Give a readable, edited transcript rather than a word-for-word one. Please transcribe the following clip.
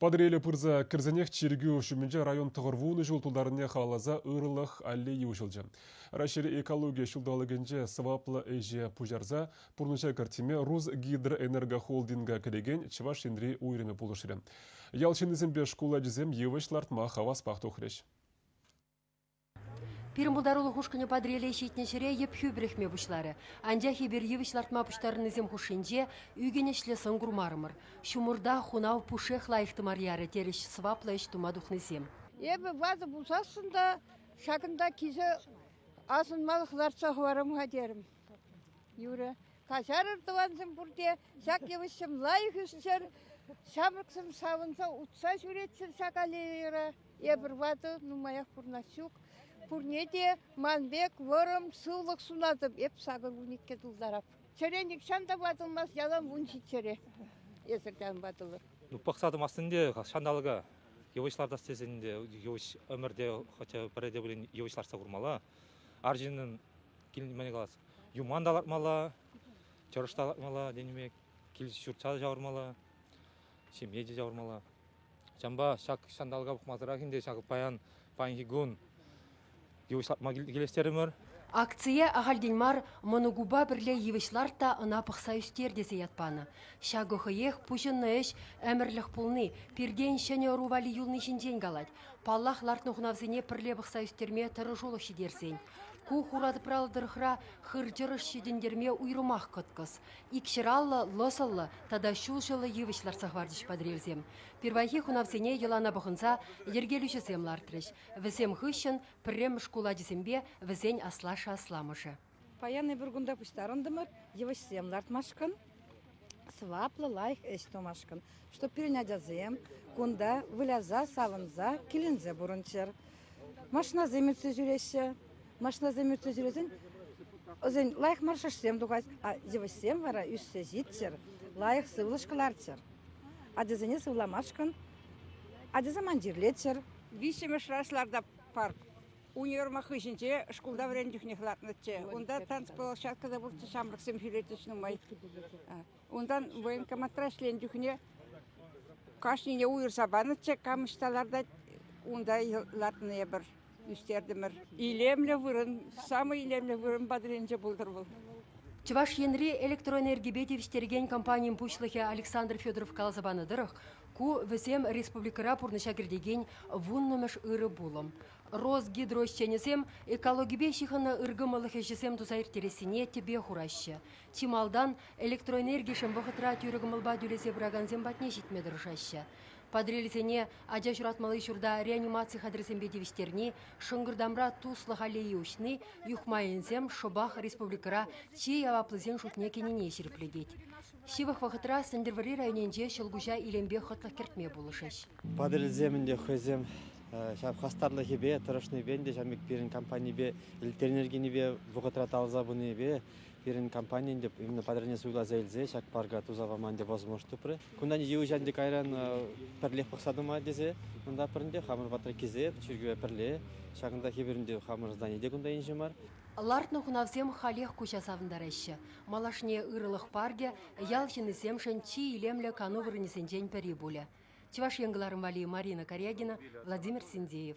Патӑрьеле пырса кӗрсенех чиркӳ ҫумӗнче район 90 ҫул тултарнине халалласа ырӑлӑх аллейи уҫӑлчӗ. Раҫҫейри экологи ҫулталӑкӗнче сӑваплӑ ӗҫе пуҫарса пурнӑҫа кӗртме Русгидроэнергохолдинга кӗрекен Чӑваш Енри уйрӑмӗ пулӑшрӗ. Ял ҫыннисемпе шкул ачисем йывӑҫ лартма хаваспах тухрӗҫ. Пирӗн пултарулӑх ушкӑнӗ Патӑрьеле ҫитнӗ ҫӗре йӗпхӳ пӗрӗхме пуҫларӗ. Анчах эпир йывӑҫ лартма пуҫтарӑннисем хушшинче ӳкӗнӗҫлӗ сӑн курмарӑмӑр. Ҫумӑрта хунав пушшех лайӑх тымар ярӗ, терӗҫ сӑваплӑ ӗҫ тума тухнисем. Эпӗ ватӑ пулсассӑн та ҫакӑнта килсе асӑнмалӑх лартса хӑварам-ха терӗм. Юрӗ. Каҫарӑр, тӑвансем пурте, ҫак йывӑҫсем лайӑх ӳсчӗр, ҫамрӑксем савӑнса утса ҫӳреччӗр ҫак аллейӑра. Эпир ватӑ, нумаях пурӑнас ҫук. Пурне те ман пек вӑрӑм сывлӑх сунатӑп. Эп 82 тултарап. Чӗре нихҫан та ватӑлмасть, ялан 17-ре. Эсӗр те ан ватӑлӑр. Ну, пӑхса тӑмастӑн те ҫанталӑка йывӑҫ лартас тесен те йывӑҫ ӗмӗрте хотя пӗрре те пулин йывӑҫ лартса курмалла. Арҫыннӑн мӗн калас, юман та лартмалла, чӑрӑш та лартмалла, тенӗ пек, кил-ҫуртра та ҫавӑрмалла, ҫемье те ҫавӑрмалла. Ҫавӑнпа ҫак ҫанталӑка пӑхмасӑрах ӗнтӗ ҫак паян паянхи кун йывӑҫ лартма килес терӗмӗр. Акцие ахальтен мар мӑнукупа пӗрле йывӑҫ ларт та ӑна пӑхса ӳстер тесе ят панӑ. Ҫакӑ хӑех пуҫӑннӑ ӗҫ ӗмӗрлӗх пулни, пиртен ҫӗнӗ ӑру валли юлни ҫинчен калать. Паллах, лартнӑ хунавсене пӗрле пӑхса ӳстерме тӑрӑшулӑх ҫитерсен. Ку хура тӑпраллӑ тӑрӑхра хыр-чӑрӑш ҫитӗнтерме уйрӑмах кӑткӑс. Икҫӗраллӑ, лӑсӑллӑ тата ҫулҫӑллӑ йывӑҫ лартса хӑварчӗҫ Патӑрьелсем. Пирвайхи хунавсене йӑлана пӑхӑнса йӗркелӳҫӗсем лартрӗҫ. Вӗсем хыҫҫӑн пӗрремӗш шкул ачисемпе вӗсен аслашшӗ-асламӑшӗ. Паян эпир кунта пуҫтарӑнтӑмӑр йывӑҫсем лартмашкӑн, сӑваплӑ лайӑх ӗҫ тумашкӑн, чтоб пирӗн ачасем кунта выляса, савӑнса, киленсе пурӑнччӑр. Машинасем иртсе ҫӳреҫҫӗ. Машинасем иртсе ҫӳресен вӗсен лайӑх мар шӑшсем тухать, а йывӑҫсем вара ӳссе ҫитчӗр, лайӑх сывлӑш кӑларччӑр. Ачасене сывламашкӑн ачасем ан чирлеччӗр. Виҫҫӗмӗш раз лартап парк. Универмаг хыҫӗнче шкулта вӗреннӗ чухнех лартнӑччӗ. Унта танцплощадка та пурччӗ, ҫамрӑксем ҫӳретчӗҫ нумай. Унтан военкоматра ӗҫленӗ чухне кашнине уйӑрса панӑччӗ, кам ӑҫта лартать, унта лартнӑ эпӗр, ӳстертӗмӗр. Илемлӗ вырӑн, самый илемлӗ вырӑн Патӑрьелӗнче пултӑр вӑл. Чӑваш Енри электроэнергипе тивӗҫтерекен компанин пуҫлӑхӗ Александр Федоров каласа панӑ тӑрӑх, ку вӗсем республикӑра пурнӑҫа кӗртекен вуннӑмӗш ырӑ пулӑм. Росгидро ӗҫченӗсем экологипе ҫыхӑннӑ ыркӑмӑллӑх ӗҫӗсем туса ирттерессине тӗпе хураҫҫӗ. Чи малтан электроэнергишӗн вӑхӑтра тӳрӗ кӑмӑлпа тӳлесе пыракансем патне ҫитме тӑрӑшаҫҫӗ. Патӑрьелсене ача ҫуратмалли ҫурта реанимаци хатӗрӗсемпе тивӗҫтерни, Шӑнкӑртамра туслӑх аллейи уҫни Юхмаенсем шӑпах республикӑра чи яваплисен шутне кӗнине ҫирӗплетет. Ҫывӑх вӑхӑтра Сӗнтӗрвӑрри районӗнче ҫӑлкуҫа илемпе хӑтлӑх кӗртме пулӑшӗҫ. Патӑрьелсем ӗнтӗ хӑйсем ҫав хастарлӑхӗпе, тӑрӑшнипе ӗнтӗ ҫав пек пирӗн компанипе электроэнергинипе вӑхӑтра талса пынипе пирӗн компани ӗнтӗ именно Патӑрьелне суйласа илсе ҫак парка туса пама ӗнтӗ возможность тупрӗ. Кунтан йывӑҫ ӗнтӗ кайран пӗрлех пӑхса тӑма тесе унта пӗрӗнте хамӑр патра килсе чиркӗве пӗрле ҫакӑнта эпир ӗнтӗ хамӑр здание те кунта инҫе мар. Лартнӑ хунавсем халех куҫа савӑнтараҫҫӗ. Малашне ырӑлӑх паркӗ ял ҫыннисемшӗн чи илемлӗ кану вырӑнӗсенчен пӗри пулӗ. Чӑваш Ен кӑларӑм валли Марина Карягина, Владимир Синдеев.